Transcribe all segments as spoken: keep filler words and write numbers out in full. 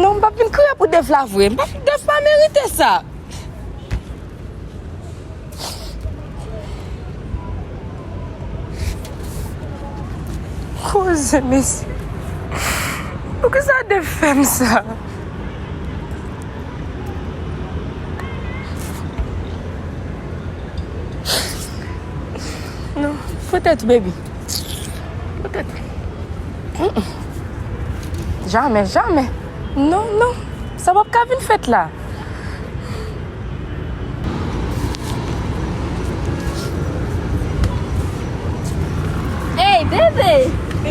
M p ap vin kriye pou Dave la vre. M p ap, Dave pa merite sa. Koze, mesye. Poukisa Dave fè m sa? Non, poutèt ou, baby. Poutèt ou. Mm-mm. Jamè, jamè. Non, non. Sa p ap ka vin fèt la. Hey, bebe!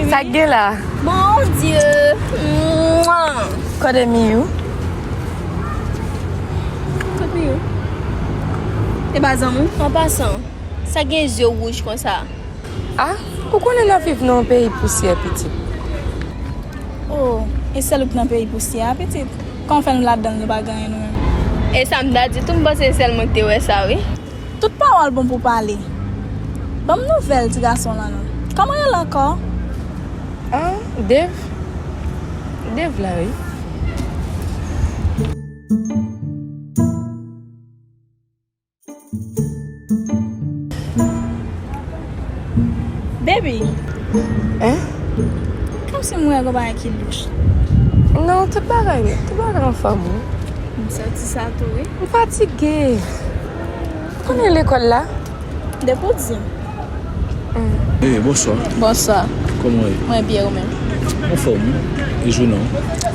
Sa k gen la? Mon Dieu! Mwa! Kote Miyou? Kote Miyou? E pa zanmi w? An pasan, sa gen zye wouj konsa? Ah, ou konnen n ap viv nan yon peyi pousyè, pitit. Oh, e sèl ou k nan peyi pousyè a, pitit? Kòman fè nou ladan l, nou pa gen anyen nou menm? E sa m ta di tou, m panse se sèl mwen ki te wè sa, wi. Tout pawòl bon pou pale. Ban m nouvèl ti gason lan non. Kòman l rele ankò? Ah, Dave. Dave la, wi. Baby. Hein? Kòmsi m wè gon bagay ki louch. Non, tout bagay, tout bagay anfòm, wi. M santi sa tou, wi. M fatige. Ou konnen lekòl la? Depi w di m. Eh, bonswa. Bonswa. Kòman w ye? Mwen byen, ou menm? Anfòm, wi. E jounen w?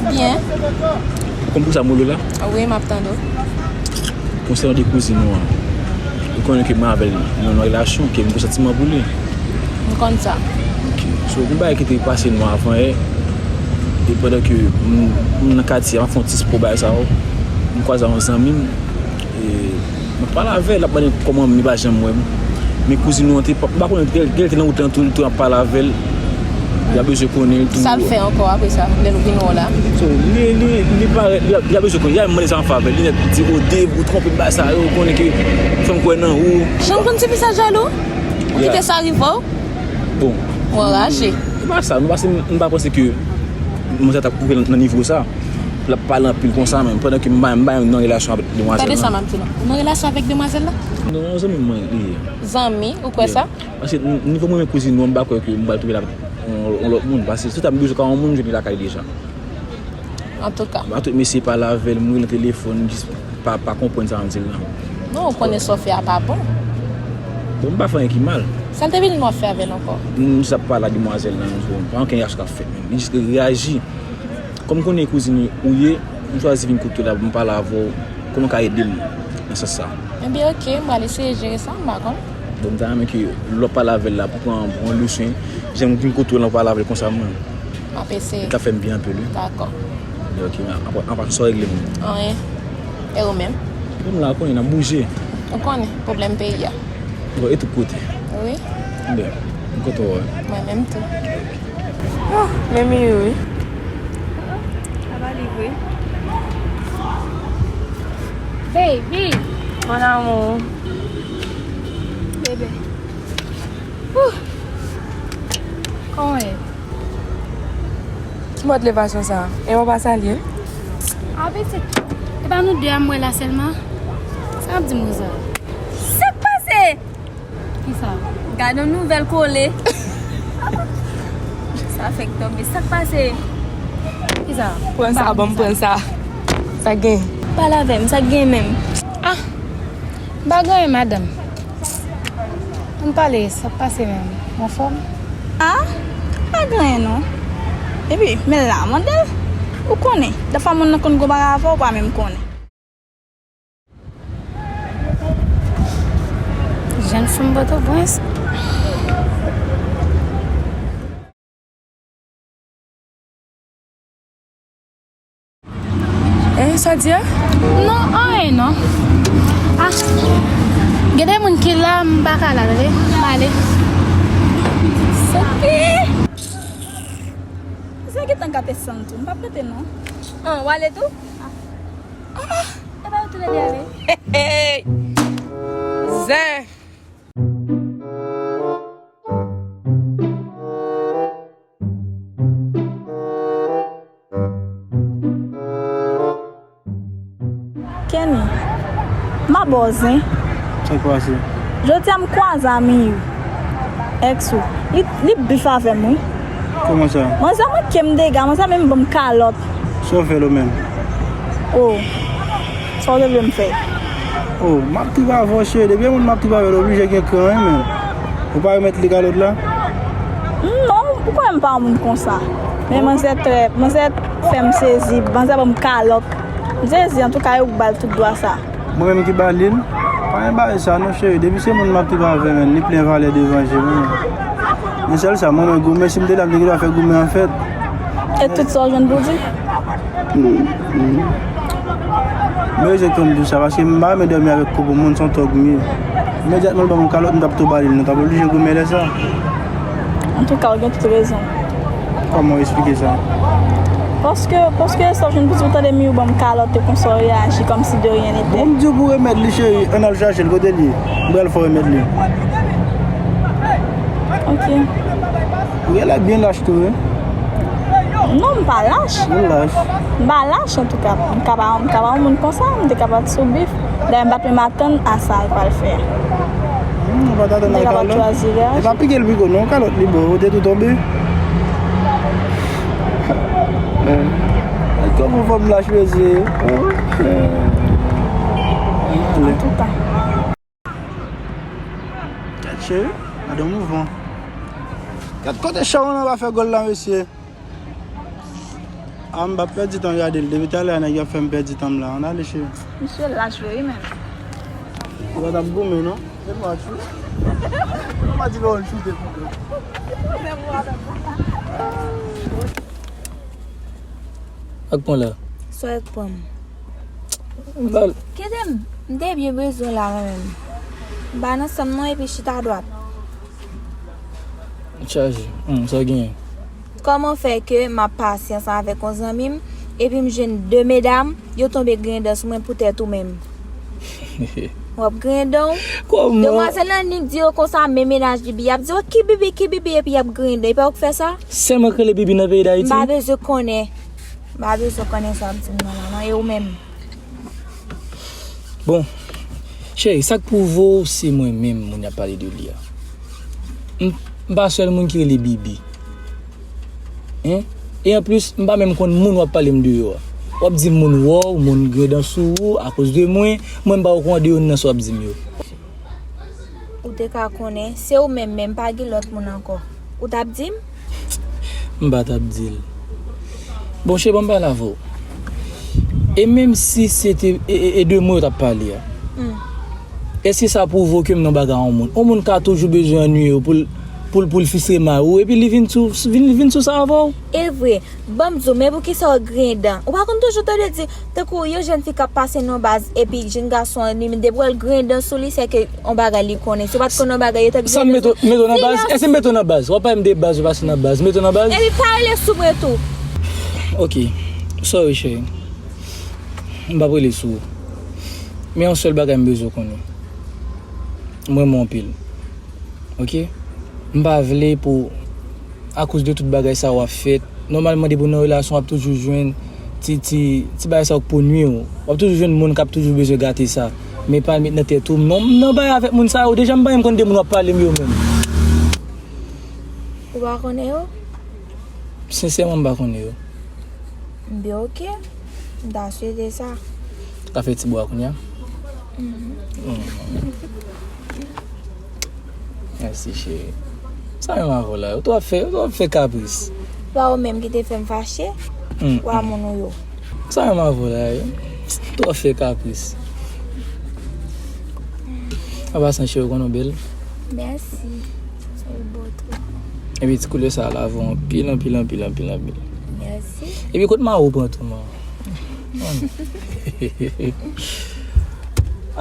Byen. Ou konn poukisa m rele w la? Wi, m ap tande w. Konsènan de kouzin ou an. Ou konnen ke mwen avè l nan yon relasyon, ke m gen santiman pou li. M konn sa. Ok. So, gen bagay ki te pase nou avan yè. E pandan ke m, m nan katye a, m ap fè yon ti spò bagay sa yo, m kwaze yon zanmi m. E, m ap pale avè l, l ap mande m kòman m, li pa janm wè m. Men kouzin nou an te, m pa konnen, gen, gen l te nan wout lan tou, li tou ap pale avè l. Li ap bezwen konnen l tou. Sa l fè ankò apre sa, lè nou vin wè w la? So, li, li, li parèt, li ap, li ap bezwen konnen. Yè m mande sa anfè avè l. Li nèt di, "O Dave, ou twonpe m bay sa yo, ou konnen ke fò m kwè nan ou." Jan m konn tifi sa jalou? Ou kite sa rive w? Bon. Ou anraje. Se pa sa, men paske m, m pa panse ke manzè t ap rive nan, nan nivo sa. L ap pale anpil konsa, men pandan ke m pa, m pa nan relasyon avèk demwazèl la. Gade sa m ap di nou. Ou nan relasyon avèk demwazèl la? Non, zanmi mwen li ye. Zanmi, ou kwè sa? Paske n-, nivo mwen renmen kouzin nou an, m pa kwè ke m pral twouve l avèk yon, yon lòt moun. Paske si ta m bezwen ka yon moun, m jwenn li lakay deja. Antouka. M pa tout mesye pale avè l, m rele nan telefòn, jis pa, pa konprann sa m di l lan. Non, ou konnen sa w fè a pa bon. Bon, m pa fè anyen ki mal. Sa l te vin wè w fè avè l ankò? M jis ap pale ak demwazèl lan, m pa ankenn reyaksyon k ap fèt menm. Li jis reyaji. Kòm m konnen kouzin ou ye, m chwazi vin kote w la pou m pale avè w. Kòman w ka ede m nan sans sa? Ebyen, oke, m pral eseye jere sa, m pa konn. Donk, m ta renmen ke lè w pale avè l la, pou pran, pran leson, jan m vin kote w la, w pale avè l konsa, mwen. M ap eseye. Li ta fè m byen anpil, wi. Dakò. Ebyen, oke, an, an, an pasan, sa w regle menm? Anyen. E ou menm? Bon, m la, w konnen, n ap bouje. Ou konnen, pwoblèm peyi a. Bon, e tout kote? Wi. Byen, m kontan wè w. Mwen menm tou. Oh, men Miyou, wi. Sa va li vre. Baby. Mon amour. Bebe. Ouh. Kòman w ye? Ki mòd levasyon sa a? E w pa salye? A pitit. E pa nou de a m wè la sèlman? Sa w ap di m konsa? Sa k pase? Kisa? Gade yon nouvèl kole. Sa fèk tonbe. Sa k pase? Kisa? Pran sa, ban m pran sa. Sa gen? Pale avè m, sa gen menm? Ah! M pa gen anyen, madanm. Ann pale, sa k pase menm? Ou anfòm? Ah! Pa gen anyen non. Epi, men la, mande l. Ou konnen, dèfwa moun nan konn gon bagay avè w, ou pa menm konnen. Jèn fanm Pòtoprens. Eh, sa w di a? Non, anyen non. Ah, gen de moun ki la, m pa ka la, tande? M ale. Sophie! Sa gentan gate san m tou, m p ap rete non. An, w ale tou? Ah, ah. E pa yo tou lè de ale. Hey, hey. Zen. Kenny, m ap ba w zen. Sa k pase? Jodi a m kwaze a Miyou, ex ou. Li, li bif avè m, wi. Kòman sa? Manzè manke m dega, manzè menm ban m kalòt. Sa w fè l ou menm? Oh, sa w te vle m fè? Oh, m ap trip avè w, cheri. Depi yon moun m ap trip avè l, oblije gen kran, wi, men. Ou pa remèt li kalòt la? Non, ou konnen m pa yon moun konsa. Men manzè trè, manzè fè m sezi, manzè ban m kalòt. M sezi, antouka, yo k ba l tout dwa sa. Mwen menm ki ba li l? Pa gen bagay sa non, cheri. Depi se moun m ap trip avè, men, li plen valè devan je m, wi. Men sèl sa, mwen menm, goumen, si m te la, m te gen dwa fè goumen an fèt. E tout sa w jwenn pou di? Mm, mm. Men rezon k fè m di w sa, paske m pa renmen dòmi avèk kòpon moun, se yon tòg m ye. Imedyatman l ban m yon kalòt, m t ap tou ba li l, nou t ap oblije goumen lè sa. Antouka, ou gen tout rezon. Kòman w eksplike sa? Paske, paske sa w jwenn pou di w tande Miyou ban m kalòt e konsa w reyaji kòmsi de rien n'était. Bon, m di w pou remèt li, cheri, ann al chache l, kote l ye? M pral fè w remèt li. Ok. Ou genlè byen lach tou, wi. Non, m pa lach. Ou lach. M pa lach, antouka. M ka pa, m ka pa yon moun konsa, m te ka pati sou bif. Dayè, m pa t menm atann a sa l pral fè. Hmm, ou pa t atann a kalòt? M te ka pati chwazi reyaji. E pa pike l piko, non, kalòt li bon, ou te tou tonbe. Kòman fanm lach, mesye? Antouka. Gad cheri, gad yon mouvman. Gad kote Sharon an va fè gòl la, mesye. A, m p ap pèdi tan gade l. Depi talè a nèg yo ap fè m pèdi tan m la. Ann ale, cheri. Misye lach vre wi menm. Ou pa t ap goumen, non? Se mwa tou. Ou pa di lè w choute pou mwen. Ak pran la. Sa w t pran m? Kite m, m te byen bezwen w la mwen menm. M pa nan san m non epi chita dwat. Chaje. Hmm, sa w genyen? Kòman fè ke m ap pase ansanm avèk yon zanmi m, epi m jwenn de medam, yo tonbe griyen dan sou mwen poutèt ou menm? W ap griyen dan w? Kòman? Demwazèl nan nik di yo konsa, men mennaj Bibi, y ap di yo, "Ki Bibi, ki Bibi?" Epi y ap griyen dan. E pa ou k fè sa? Sèlman k rele Bibi nan peyi Dayiti? M pa bezwen konnen. M pa bezwen konnen sa w ap di m nan, manman. E ou menm? Bon, cheri, sa k pwouve w se mwen menm moun y ap pale de li a. M, m pa sèl moun ki rele Bibi. Hein? E anplis, m pa menm konn moun w ap pale m deyò a. W ap di m moun wè w, moun griyen dan sou ou, akoz de mwen, mwen m pa okouran de youn nan sa w ap di m yo. Ou te ka konnen, se ou menm, men m pa gen lòt moun ankò. Ou t ap di m? M pa t ap di l. Bon, cheri, ban m pale avè w. E menm si se te, e, e, e de mwen yo t ap pale a, hmm, èske sa pwouve w ke m nan bagay a yon moun? Yon moun ka toujou bezwen annuiye w pou l, pou l, pou l fistre may ou, epi li vin sou, vin, vin sou sa avè w? E vre, ban m di w, men poukisa w griyen dan? Ou pa konn toujou tande di, tankou yon jèn fi k ap pase nan yon baz, epi jèn gason an, li menm depi w wè l griyen dan sou li, sèke yon bagay li konnen. Si w pa t konn yon bagay, yo t ap di. Sa m mete w, mete w nan baz? Èske m mete w nan baz? W ap pale m de baz, w pase nan baz. Mete w nan baz? Epi pa rele sou mwen tou. Ok. Sorry, cheri. M p ap rele sou ou. Men yon sèl bagay m bezwen w konnen. M renmen w anpil. Ok? M pa vle pou, akoz de tout bagay sa w ap fèt, nòmalman depi w nan relasyon w ap toujou jwenn ti, ti, ti bagay sa yo k pou nwi w. W ap toujou jwenn moun k ap toujou bezwen gate sa. Men pa met nan tèt ou, non, m nan bagay avèk moun sa yo. Deja m pa menm konn de moun w ap pale m yo menm. Ou pa konnen yo? Sensèman, m pa konnen yo. Byen, ok. M ta swete sa. Ka fè ti bwa kounye a? Mhm. Mm. Mèsi, cheri. Sa menm avè w la, ou twò fè, ou twò fè kapris. Pa ou menm ki te fè m fache? Mm, ou a moun ou yo? Sa menm avè w la, wi. Twò fè kapris. An pasan, cheri, ou konnen w bèl. Mèsi. Ou bo tou. Epi ti koulè sa lave w anpil, anpil, anpil, anpil, anpil. Mèsi. Epi kot mari w pran tou, man?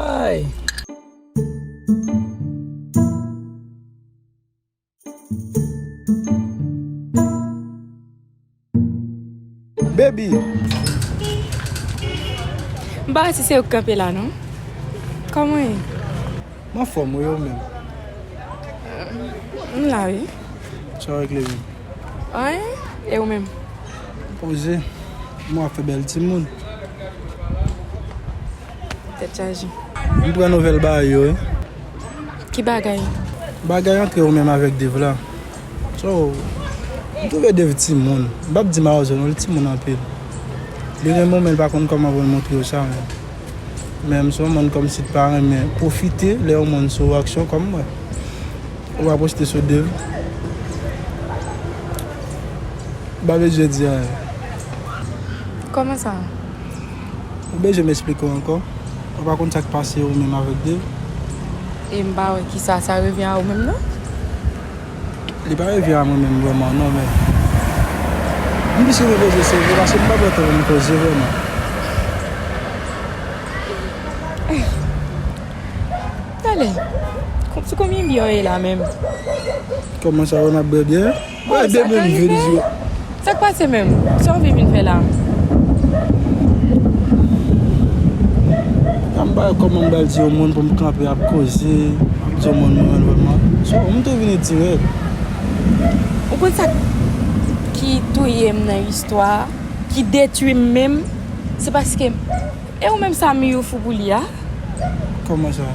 Ay. Baby. M pa wè si se ou k kanpe la, non. Kòman w ye? M anfòm, wi, ou menm? M la, wi. Sa w regle menm? Anyen, e ou menm? Poze. Mwen ap fè bèl timoun. Tèt chaje. M pran nouvèl bagay yo, wi. Ki bagay? Bagay antre ou menm avèk Dave la. So, m twouve Dave timoun. M p ap di mawozo non, li timoun anpil. Li renmen w, men li pa konn kòman pou l montre w sa menm. Men m se yon moun kòmsi t pa renmen pwofite lè yon moun sou aksyon kòm mwen. Ou pa poste sou Dave. M pa bezwen di anyen. Kòman sa? Ou bezwen m esplike w ankò? Ou pa konn sa k pase ou menm avèk Dave? E m pa wè kisa sa revyen a ou menm non? Li pa revyen a mwen menm vrèman non, men m plis rive poze se vre paske m pa pran tan pou m koze vrèman. Talè, kon- sou konbyen byè w ye la menm? Kòman sa, w ap bwè byè? Bwè byè menm vin di. Sa k pase menm? Sa w vin vin fè la? Sa m ba kòman m ba l di yon moun pou m kanpe ap koze, ap di yon moun mwen vrèman. So, m tou vini dirèk. Ou konn sa ki touye m nan istwa a, ki detwi m menm? Se paske, e ou menm sa Miyou fou pou li a? Kòman sa?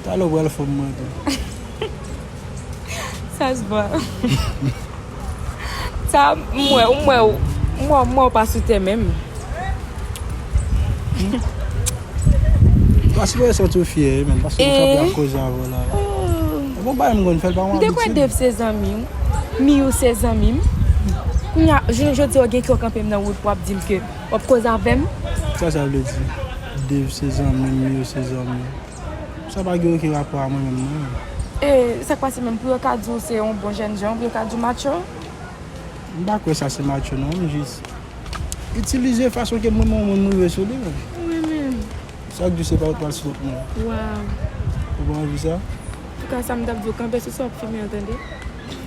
Talè w pral fò m mwen tou. Sa se bon. Sa, m wè, m wè, m wè, m wè w pa sou tè menm. Paske w santi w fyè, men, paske m kanpe ap koze avè w la. Oh. E bon, bagay m konn fè l pa yon abitid. M te kwè Dave se zanmi w, Miyou se zanmi m. Kounye a, jounen jodi a, w gen kè w kanpe m nan wout pou w ap di m ke w ap koze avè m. Sa sa vle di? Dave se zanmi m, Miyou se zanmi m. Sa pa gen okenn rapò a mwen menm non. E sa k pase menm pou yo ka di w se yon bon jènjan, pou yo ka di w matcho? M pa kwè sa se matcho non, m jis itilize fason ke mwen menm m rive sou li menm. Wi menm. Sa k di w se pa ou t pral sou lòt moun? Waw. Ou pa anvi sa? Antouka sa m t ap di w, kanpe sou sa w ap fimen an tande.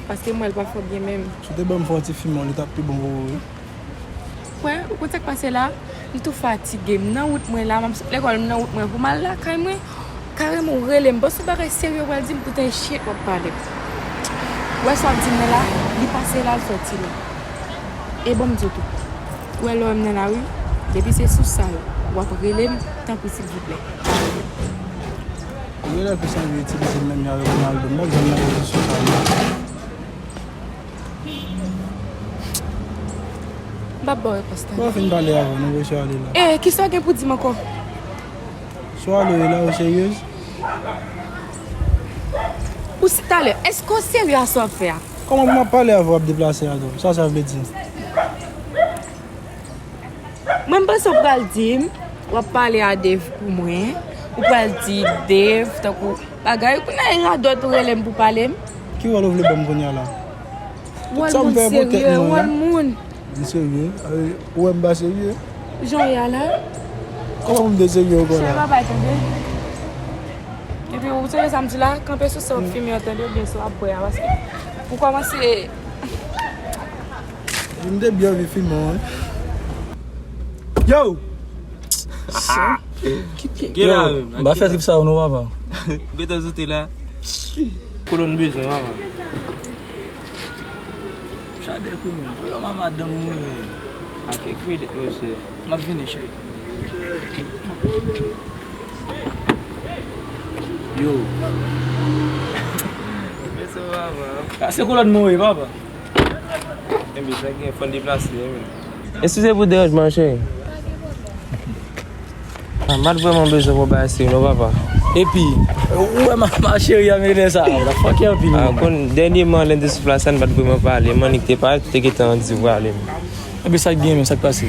Paske m wè l pa fò byen menm. Si w te ban m fè yon ti fimen, li t ap pi bon pou ou wi. Kwè, ou konn sa k pase la? M tou fatige. M nan wout mwen la, m ap sot lekòl, m nan wout mwen pou m al lakay mwen. Kareman, ou rele m. Bon, se yon bagay serye w pral di m, poutan e shit w ap pale. Ou wè sa w ap di m nan la? Li pase la, l sòti la. E bon, m di w tou. Ou wè lè w wè m nan lari, depi se sou sa yo, w ap rele m, tanpri, silvouplè. Ou genlè plis anvi itilize m menm jan avèk Ronaldo. M p ap janm nan pozisyon sa yo. M p ap ba w repons talè. Bon, fin pale avè w, nou resye ale la. E, kisa w gen pou di m ankò? Swalo e la, ou seryez? Ou s- talè, èske w serye a sa w ap fè a? Kòman pou m ap pale avè w ap deplase a tou? Sa sa vle di? Mwen, m panse w pral di m, w ap pale a Dave pou mwen, ou pral di Dave, tankou bagay, kounye a e radòt ou rele m pou pale m. Ki wòl ou vle ban m kounye a la? Tout sa m fè pou tèt mwen. Wòl moun serye, wòl moun. M serye? Ou wè m pa serye? Jan w ye a la? Kòman pou m te serye ankò la? Fè bagay tande. Epi ou tande sa m di la, kanpe sou sa w ap fimen an tande, oubyen sa w ap bwè a, paske pou kòmanse. M te byen anvi fimen an wi. Yo! Yo, m pa fè trip sa yo non papa. Beto zoute la. Kolòn bezwen papa. Chadè pou mwen. Pou yo mama dan mwen. Ake kwi mesye. M ap vini cheri. Yo. Mesye papa. Sa se kolòn mwen wi papa. Enben sa gen fò n deplase wi. Eskize pou deranjman cheri. Ah, m pa t vrèman bezwen pou bagay serye non papa. Epi ou wè ma, ma cheri a mennen sa. What the fuck e anpil. Ah, konn dènyèman lè n te sou plas la n pa t vrèman pale, m annik te pale, te gentan di pale m. Epi sa k gen menm, sa k pase?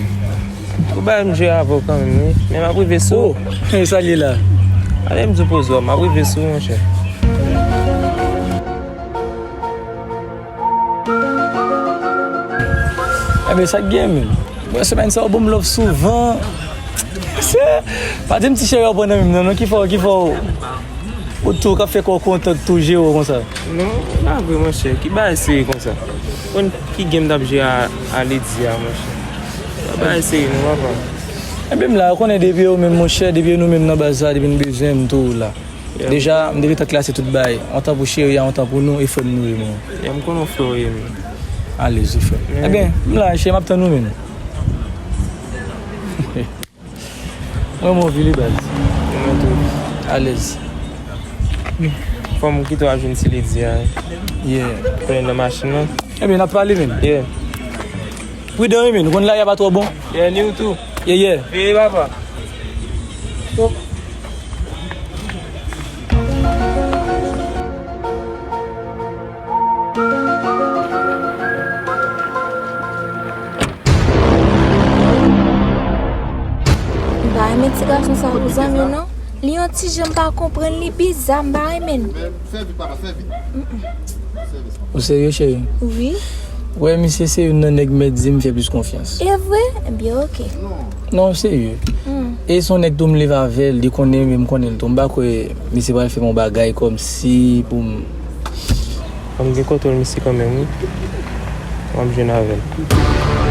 Ou bay m jwe avè w kanmenm wi. Men m ap rive sou. Oh, sa l ye la. Ale m di w poze w, m ap rive sou ou monchè. Enben sa k gen menm. Mwen semèn sa ou ban m love souvan. Se pa di m ti cheri w pran nan men m nan non ki fè w ki fè w ou tou k ap fè kò w kontan k tou jere w konsa. Non, pa vre monchè, ki bagay serye konsa? Konn ki game n t ap jwe a, a ledi a monchè? Pa bagay serye non papa. Enben m la, ou konnen depi ou menm monchè, depi nou menm nan baz la, depi n bezwen m tou la. Deja, m te gentan klase tout bagay. On tan pou cheri a, on tan pou nou, e frè m nou ye menm. Ya, m konnen w frè w ye menm. Alezi frè m. Ebyen, m la cheri, m ap tann ou menm. Mwen, mwen anvi li, baz. Mwen tou. Alèz. Fò m kite w al jwenn ti Ledi a. Yeah. Konnen nan machin nan. Ebyen, n ap pale, men. Yeah. Pridan, wi, men. Ou konn lari a pa twò bon. Yeah, ni ou tou. Yeah, yeah. Veye, papa. M pa renmen ti gason sa pou zanmi w non. Li yon ti jan m pa konprann, li biza, m pa renmen l. Fè vit, papa, fè vit. Ou serye, cheri? Wi. Wè, misye se youn nan nèg mèt di m fè plis konfyans. E vre? Ebyen, oke. Non, serye. Hmm. E se yon nèg tou m leve avè l, li konnen m, m konnen l tou. M pa kwè misye pral fè m yon bagay kòmsi pou m. Ban m gen kontwòl misye kanmenm, wi. M ap jwenn avè l.